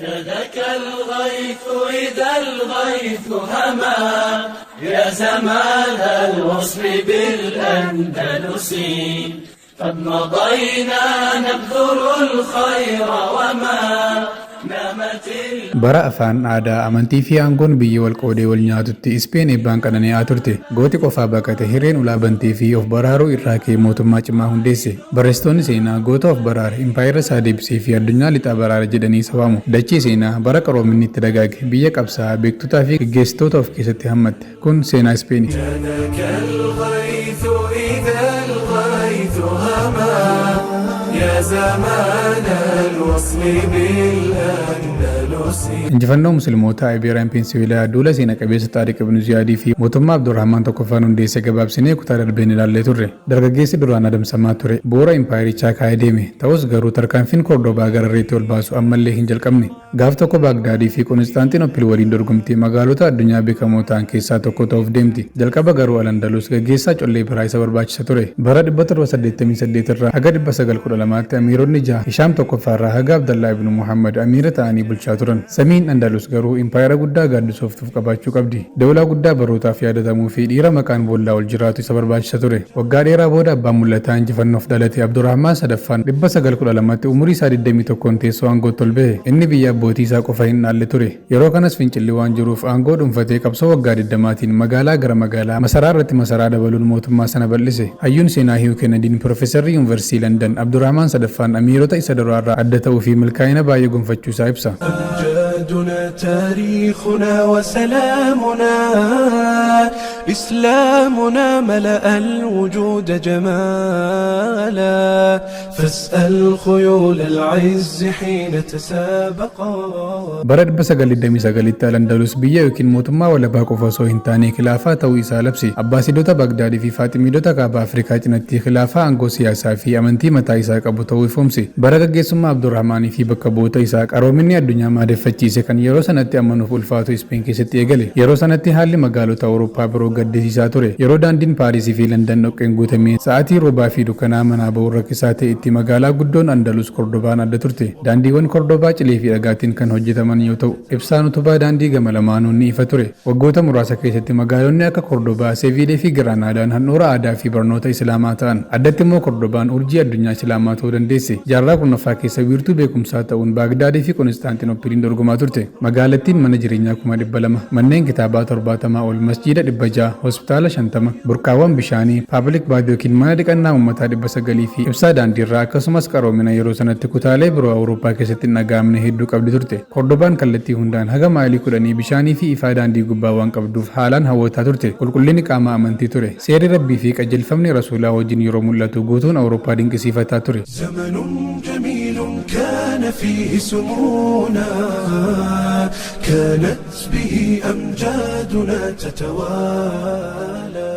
جادك الغيث إذا الغيث هما يا زمان الوصل بالأندلس قد مضينا نبذر الخير وما نامت. Bara afaan, aadaa, amantii fi aangoon biyyi wal qoodee wal nyaatutti Ispeen eebbaan qanani'aa turte. Gooti qofaa baqate hireen ulaa bantee fi of baraaruu irraa ka'ee mootummaa cimaa hundeesse. Barreessitoonni seenaa goota of baraare, impaayera isaa deebisee fi addunyaa lixaa baraare jedhanii isa waamu. Dachee seenaa bara qaroominni itti dagaage, biyya qabsaa'aa, beektotaa fi gaggeessitoota of keessatti hammatte. Kun seenaa Ispeeni. جادك الغيث إذا الغيث هما يا زمان الوصل بالأندلس. Injifannoo Musliimotaa Ibeeriyaan Peninsula duula seena qabeessa Xaariq ibn Ziyaadii fi mootummaa Abdurrahmaan Tokkoffaan hundeesse gabaabsinee kutaa darbeen ilaallee turre. Dargaggeessi duraan adamsamaa ture bu'uura impaayerichaa kaa'ee deeme. Ta'us garuu tarkaanfiin Kordobaa gara irreetti ol baasu ammallee hin jalqabne. Gaaf tokko Baagdaadii fi Qonistaantiinoopil waliin dorgomtee magaalota addunyaa beekamoo ta'an keessaa tokko ta'uuf deemti. Jalqaba garuu Al-Andalus gaggeessaa collee biraa isa barbaachisa ture. Bara 788 irraa haga 912tti amiironni jaha, Hishaam Tokkoffaa irraa haga Abdallaa ibn Muhammad, amiira ta'anii bulchaa turan. Samiin Andalus garuu impaayera guddaa gaaddisooftuuf qabaachuu qabdi. Dawlaa guddaa barootaaf yaadatamuu fi dhiira maqaan boollaa ol jiraatu isa barbaachisa ture. Waggaa dheeraa booda abbaan mul'ataa injifannoof dhalate Abdurrahmaan Sadaffaan 912tti umurii isaa 21 teessoo aangootti ol bahe. Inni biyya abbootii isaa qofa hin dhaalle ture. Yeroo kanas fincilli waan jiruuf aangoo dhuunfatee qabsoo waggaa 20tiin magaalaa gara magaalaa, masaraa irratti masaraa dabaluun mootummaa sana bal'ise. Hayyuun seenaa Hugh Kennedyn, Piroofeesarri Yuunivarsiitii London, Abdurrahmaan Sadaffaan amiirota isa duraarraa adda ta'uu fi milkaa'ina baay'ee gonfachuu isaa ibsa. أمجادنا تاريخنا وسلامنا إسلامنا ملأ الوجود جمالا فاسأل خيول العز حين تسابقا. Bara 929tti Al-Andalus biyya yookiin mootummaa walabaa qofa osoo hin taane khilaafaa ta'uu isaa labse. Abbaasiidota Bagdaadii fi Faaximiidota kaaba Afrikaa cinatti khilaafaa aangoo siyaasaa fi amantii mataa isaa qabu ta'uu ifoomse. Bara gaggeessummaa Abdurrahmaanii fi bakka bu'oota isaa qaroominni addunyaa maadeeffachiise kan yeroo sanatti amanuuf ulfaatu Ispeen keessatti eegale. Yeroo sanatti haalli magaalota Awurooppaa biroo gaddisiisaa ture. Yeroo daandiin Paarisii fi Landan dhoqqeen guutamee sa'aatii roobaa fi dukkanaa manaa ba'uun rakkisaa ta'e itti magaalaa guddoon Andalus Kordobaan adda turte. Daandiiwwan Kordobaa cilee fi dhagaatiin kan hojjetaman yoo ta'u, ibsaan utubaa daandii gama lamaanuu ni ifa ture. Waggoota muraasa keessatti magaalonni akka Kordobaa, Seviilee fi Giraanaadaan handhuura aadaa fi barnoota Islaamaa ta'an. Addatti immoo Kordobaan urjii addunyaa Islaamaa ta'uu dandeesse. Jaarraa 10ffaa keessa wiirtuu beekumsaa ta'uun Baagdaadii fi Qonistaantinoopiliin dorgomaa turte. Magaalattiin mana jireenyaa 200,000, manneen kitaabaa 70 ol, masjiida 600, hospitaala 50, burqaawwan bishaanii, public bath yookiin mana dhiqannaa uummataa 900 fi ibsaa daandiirraa, akkasumas qaroomina yeroo sanatti kutaalee biroo Awurooppaa keessatti hin dhaga'amne hedduu qabdi turte. Kordobaan kallattii hundaan haga maayilii 10 bishaanii fi ifaa daandii gubbaa waan qabduuf haalaan hawwataa turte. Qulqullinni qaama amantii ture. Seerri Rabbii fi qajeelfamni Rasuulaa wajjin yeroo mul'atu guutuun Awurooppaa dinqisiifataa ture. زمن جميل كان فيه سمونا كانت به أمجادنا تتوالى.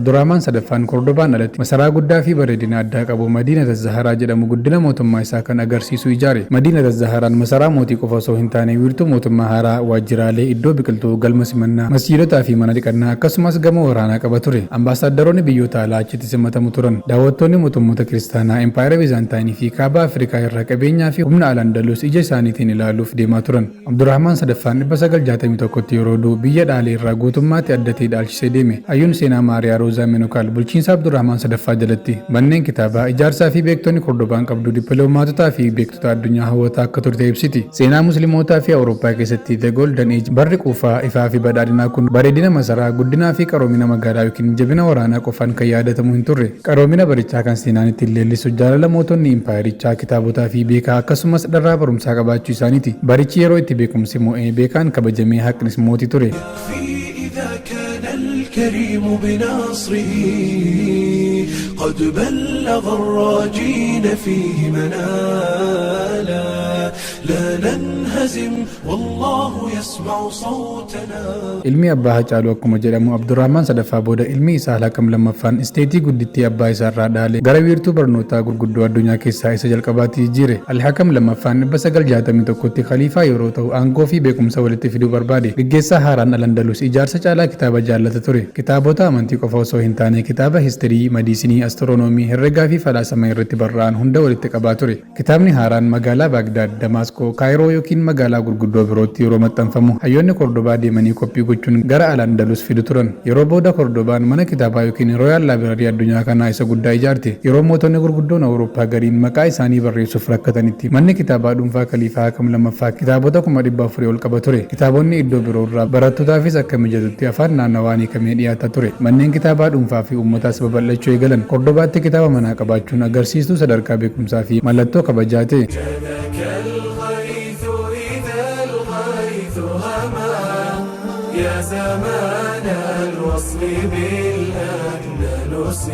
Abdurrahmaan Sadaffaan Kordobaan alatti masaraa guddaa fi bareedina addaa qabu Madiinata Zaharaa jedhamu guddina mootummaa isaa kan agarsiisu ijaare. Madiinata Zaharaan masaraa mootii qofa osoo hin taane wiirtuu mootummaa haaraa, waajjiraalee, iddoo biqiltuu, galma simannaa, masjiidotaa fi mana dhiqannaa, akkasumas gamoo waraanaa qaba ture. Ambaasaaddaroonni biyyoota alaa achitti simatamu turan. Daawwattoonni mootummoota kiristaanaa Impaayera Bizaantaayinii fi kaaba Afrikaa irraa qabeenyaa fi humna Al-Andalus ija isaaniitiin ilaaluuf deemaa turan. Abdurrahmaan Sadaffaan 961tti yeroo du'u biyya dhaalee irraa guutummaatti adda ta'e dhaalchisee deeme. Hayyuun seenaa Maariyaa Roozaa Menokaal bulchiinsa Abdurrahmaan Sadaffaa jalatti manneen kitaabaa, ijaarsaa fi beektonni Kordobaan qabdu dippiloomaatotaa fi beektota addunyaa hawwataa akka turte ibsiti. Seenaa Musliimootaa fi Awurooppaa keessatti The Golden Age, barri quufaa, ifaa fi badhaadhinaa kun bareedina masaraa, guddinaa fi qaroomina magaalaa yookiin jabina waraanaa qofaan kan yaadatamu hin turre. Qaroomina barichaa kan seenaan ittiin leellisu jaalala mootonni impaayerichaa kitaabotaa fi beekaa akkasumas dharraa barumsaa qabaachuu isaaniiti. Barichi yeroo itti beekumsi mo'ee, beekaan kabajamee, haqnis mootii ture. يكفي إذا كان الكريم بنصره قد بلغ الراجين فيه منالا لا ننهزم والله يسمع صوتنا. Ilmi abbaa Hacaaluu akkuma jedhamu, Abdurrahmaan Sadaffaa booda ilmi isaa Alhakam Lammaffaan isteetii guddittii abbaa isaa irraa dhaale gara wiirtuu barnootaa gurguddoo addunyaa keessaa isa jalqabaatti jijjiire. Alhakam Lammaffaan 961tti khaliifaa yeroo ta'u aangoo fi beekumsa walitti fiduu barbaade. Gaggeessaa haaraan Al-Andalus ijaarsa caalaa kitaaba jaallata ture. Kitaabota amantii qofa osoo hin taane kitaaba histirii, madiisinii, astiroonoomii, herregaa fi falaasama irratti barraa'an hunda walitti qabaa ture. Kitaabni haaraan magaalaa Baagdaad, Damaasqoo Mooskoo, Kaayiroo yookiin magaalaa gurguddoo birootti yeroo maxxanfamu hayyoonni Kordobaa deemanii koppii gochuun gara Al-Andalus fidu turan. Yeroo booda Kordobaan mana kitaabaa yookiin Royal Library addunyaa kanaa isa guddaa ijaarte. Yeroo mootonni gurguddoon Awurooppaa gariin maqaa isaanii barreessuuf rakkatanitti manni kitaabaa dhuunfaa Kaliifaa Hakam 2ffaa kitaabota 400,000 ol qaba ture. Kitaabonni iddoo biroo irraa barattootaafis akka mijatutti afaan naannawaan hiikamee dhiyaata ture. Manneen kitaabaa dhuunfaa fi uummataas babal'achuu eegalan. Kordobaatti kitaaba manaa qabaachuun agarsiistuu sadarkaa beekumsaa fi mallattoo kabajaa ta'e. جادك الغيث إذا الغيث هما يا زمان الوصل بالأندلس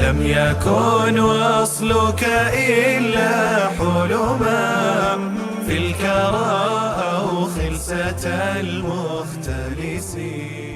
لم يكن وصلك إلا حلما في الكرى أو خلسة المختلسين.